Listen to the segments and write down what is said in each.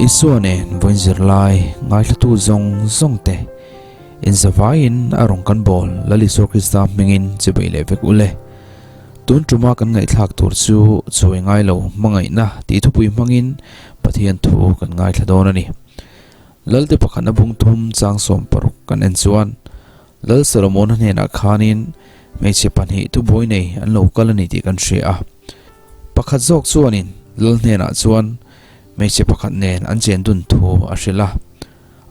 Isua nen vawiin zirlai ngaithlatu zawng zawng te inzavaiin a rawn kan bawl Lal Isua Krista hmingin chibei leh vek ule. Tun tuma kan ngaihthlak tur chu chuai ngai lo hmangaihna tih thupui hmangin Pathian thu kan ngaithla dawn a ni. Lalte pakhatna bung thum chang 60 kan en chuan Lal Solomona hnenah khanin hmeichhe pahnih thubuai nei an lo kal a ni tih kan hria a. Pakhat zawk chuanin Lal hnenah chuan hmeichhe pakhat nen an chen dun thu a hrilh a.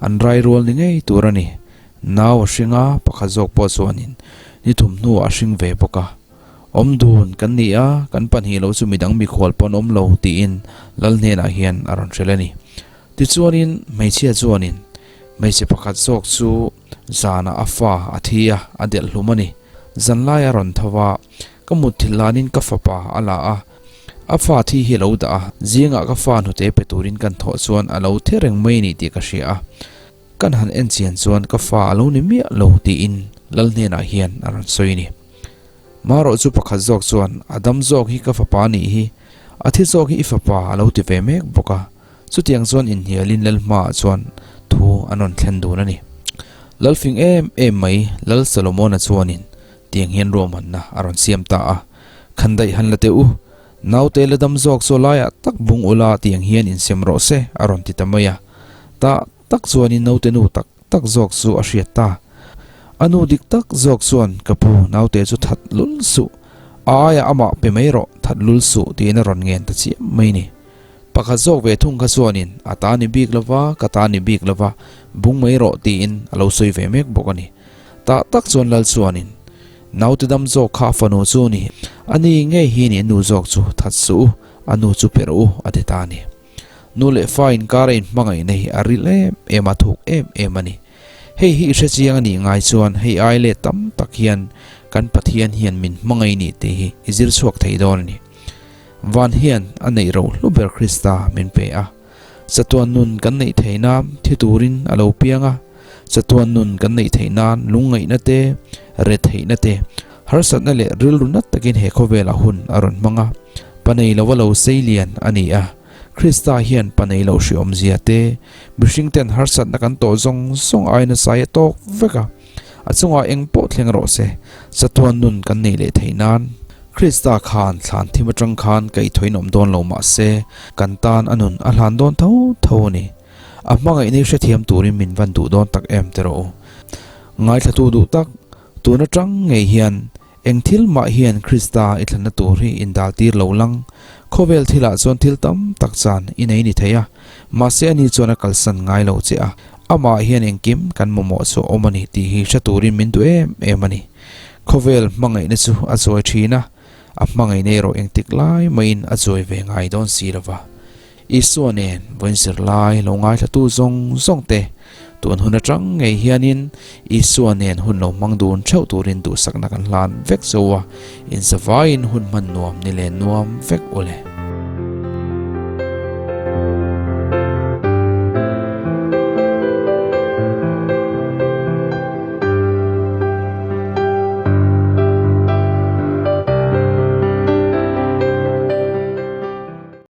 An rai rual ni ngei tur a ni. Nau a hring a, pakhat zawk pawh chuanin ni thum hnuah a hring ve bawk a. Awm dun kan ni a, kan pahnih loh chu midang mikhual pawh an awm lo tiin Lal hnenah hian a rawn hrilh a ni. Tichuanin hmeichhia chuanin hmeichhe pakhat zawk chu zanah a fa a thi a, a delh hlum a ni. Zanlai a rawn tho a, ka mutthilh lanin ka fapa a la a, a fa thi hi a lo dah a, zingah ka fa hnute pe turin kan thawh chuan a lo thi reng mai a ni tih ka hria a, kan han en chian chuan ka fa a lo ni miah lo tiin Lal hnenah hian a rawn sawi a ni. Marawh chu pakhat zawk chuan a dam zawk hi ka fapa a nih hi, a thi zawk hi i fapa a lo ti ve mek bawk a. Chutiang chuan inhnialin Lal hmaah chuan thu an rawn thlen dun a ni. Lal fing em em mai Lal Solomona chuanin tiang hian ruahmanna a rawn siam ta a, Khandaih han la teh u, naute la dam zawk chu laiah tak bung ula tiang hian insem rawh se a rawn ti ta mai a. Tah tak chuanin naute nu tak tak zawk chu a hriat ta. A nu dik tak zawk chuan ka pu naute chu that lul suh, a aiah amah pe mai rawh that lul suh tiin a rawn ngen ta chiam mai ni. Pakhat zawk ve thung kha chuanin a ta ni bik lova, ka ta ni bik lova, bung mai rawh tiin a lo sawi ve mek bawk a ni. Tah tak chuan Lal chuanin, Naute dam zawk kha a fanu chu ni, a ni ngei hi ni nu zawk chu that suh u, a nu chu pe rawh u a ti ta a ni. Nu leh fa inkara inhmangaihna hi a ril em em a, thuk em em a ni. Hei hi i hre chiang a nih ngai chuan hei ai leh tam tak hian kan Pathian hian min hmangaih ni tih hi i zir chhuak thei dawn a ni. Van hian a neih ro hlu ber Krista min pe a. Chatuan nun kan neih theih nan thi turin a lo piang a. Chatuan nun kan neih theih nan lungngaihna te, retheihna te, harsatna leh rilru nat takin he khawvelah hun a rawn hmang a. Pa nei lova lo sei lian a ni a. Krista hian pa nei loh hriawmzia te, mihring ten harsatna kan tawh zawng zawng ai nasa hi a tawk vek a. A chungah eng pawh thleng rawh se, chatuan nun kan nei leh theih nan. Krista khan thlan thim atang khan kaihthawhin awm dawn lo mah se, kan tan a nun a hlan dawn tho tho a ni. A hmangaih nei hrethiam turin min van duh dawn tak em ti rawh u. Ngaithlatu duh tak, tun atang ngei hian Eng thil mah hian Krista i thlanna tur hi indal tir lo lang. Khawvel thilah chuan thil tam tak chan i nei ni thei a, mahse ani chuan a kalsan ngai lo che a, amah hian engkim kan mamawh chu a awm a ni tih hi hre turin min duh em em a ni. Khawvel hmangaihna chu a chawi thin a, a hmangaihna erawh engtik lai mahin a chawi ve ngai dawn si lo va. Isua nen vawiin zirlai lo ngaithlatu zawng zawng te tun hun atang ngei hianin Isua nen hun lo hmang dun theuh turin duhsakna kan hlan vek zo a, inzavaiin hun hman nuam ni len nuam vek ule.